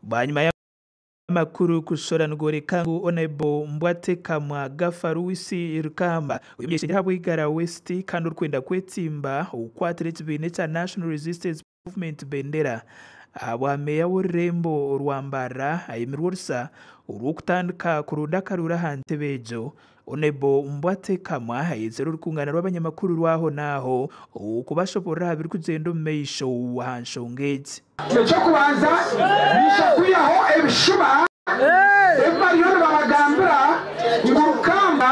Bwanyima y'amakuru kushora nigoreka ngu Honourable Mbwatekamwa Gafa Louis Rukamba omunyeshengyero ahabw'Igara West kandi orikwenda kwetsimba okukwatira ekibiina ekya National Resistance Movement bendera ahabwa meeya w'orurembo orwa Mbarara ayemirwe orusa orw'okutandika kuronda akaruuru aha ntebe egyo. Honourable Mbwatekamwa ayetsire orukungana rw'abanyamakuru rw'aho n'aho okubashoborora aha birikugyenda omu maisho aha nshonga egi. Eky'okubanza, naija kwihaho ebishuba ebi bariyo nibabagambira ngu Rukamba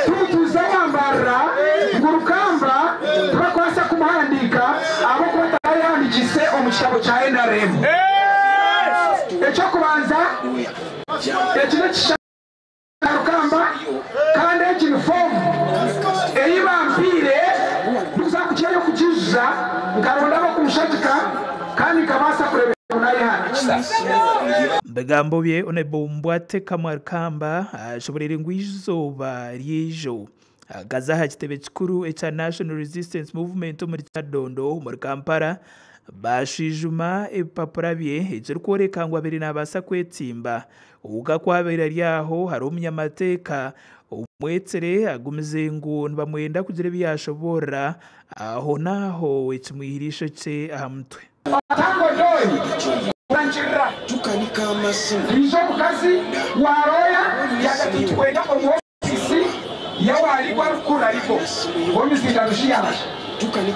tumutuuze owa Mbarara, ngu Rukamba tibarikubaasa kumuhandiika ahabw'okuba tarayehandikiise omu kitabo kya nrm. Eky'okubanza, eki n'ekishushani kya Rukamba kandi egi ni foomu ei bampiire ndikuza kugyeyo kugiijuza nkaronda ab'okunshagika kandi nkabaasa kureebeka ngu naayehandiikisa. Omu bigambo bye, Honourable Mbwatekamwa Rukamba ashoboreire ngu eizooba ry'eijo akaza aha kitebe kikuru ekya National Resistance Movement omuri Kyadondo omuri Kampala baashwijuma ebipapura bye ekirikworeka ngu abaire naabaasa kwetsimba. Kwonka ku abaire ari aho hariho omunyamateeka omwetsire agumize ngu nibamwenda kugira ebi yaashoboorora ahonaaho ekimwihire eishokye aha mutwe. Otango Joy kurangirira Haija omukazi wa looya yaagira ati nitukwenda omu ofiisi y'owaarigwo arikukurira rigo w'emizinga Rushiyanja.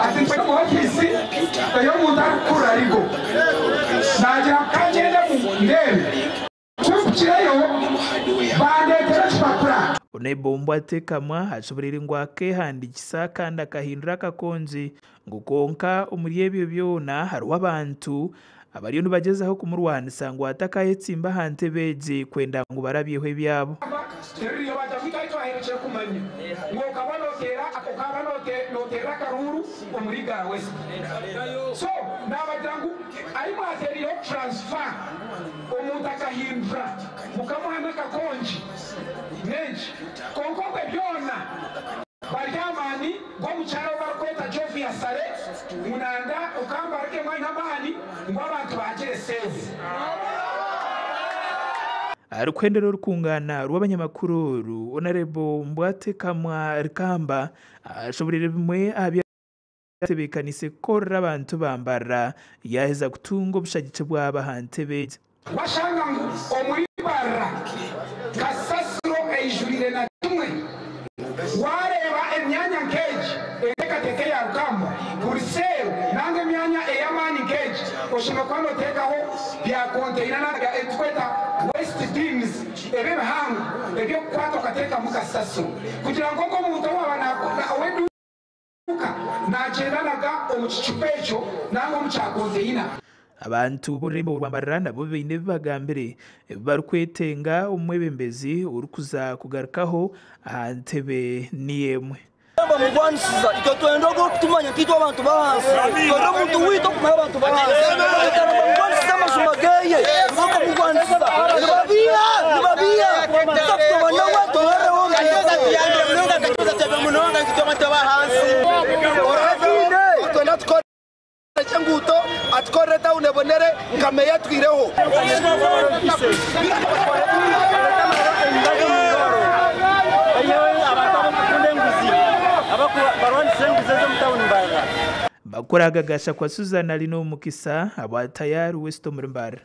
Ati nitukwenda omu ofiisi ey'omuntu arikukurira rigo. Naagira ngu ka ngyendemu ndeebe. Ku mpikireyo, bandeetera ekipapura. Onebombwa Atekamwa ashoboreire ngu akeehandiikisa kandi akahindura akakongi ngu kwonka omuri ebyo byona hariho abantu abariyo nibagyezaho kumurwanisa ngu atakayetsimba aha ntebe egi kwenda ngu barabyeho ebyabo. Teririyo bagira ngu itwe ahi twaherekire kumanya ngu okaba noteera okaba noteera akaruuru omuri Igara West. So nabagira ngu ahi mwateerireho transfer omuntu akahindura mukamuha n'akakongi n'enki kwonka obwe byona bari amaani g'omukyara ou barikweta Jovia Saleh ngu nanda okambarikemu aine amaani ngu abantu baagire save. Arikuhendera orukungaana rw'abanyamakuru oru, Honarebo Mbwatekamwa Rukamba ashoboreire bimwe aha bi atebeekaniise kukorera abantu ba Mbarara yaaheza kutunga obushagiki bwabo aha ntebe egi. Washanga ngu omuri Mbarara kasasiro eijurire na kimwe. Wareeba emyanya nk'egi, enteekateeka eya Rukamba, buri seero nanga emyanya ey'amaani nk'egi oshemereire kuba noteekaho bya konteina nanga ebi turikweta waste bins ebi ebihango eby'okukwata okateekamu kasasiro kugira ngu ogwo omuntu owaaba ow'eduuka naagyenda anaga omu kicupa ekyo nanga omu kya konteina. Abantu b'orurembo rwa Mbarara nabo baine ebi bagambire ebi barikwetenga omwebembezi orikuza kugarukaho aha ntebe niyo emwe. Bamurwanisiza itwe twenda ogwo orikutumanya nkaitwe abantu b'ahansi twenda omuntu waitu okumanya abantu b'ahansi ekara bamurwanisiza amazima geye nigo kumurwanisiza nibabiiha nibabiiha tuza kutoba nawe tuhereho Enguuto atukorere tawuni ebonere nka meeya atwireho. Bakora agagasha kwa Suzan Alinomukisa abwa Tayari West omuri Mbarara.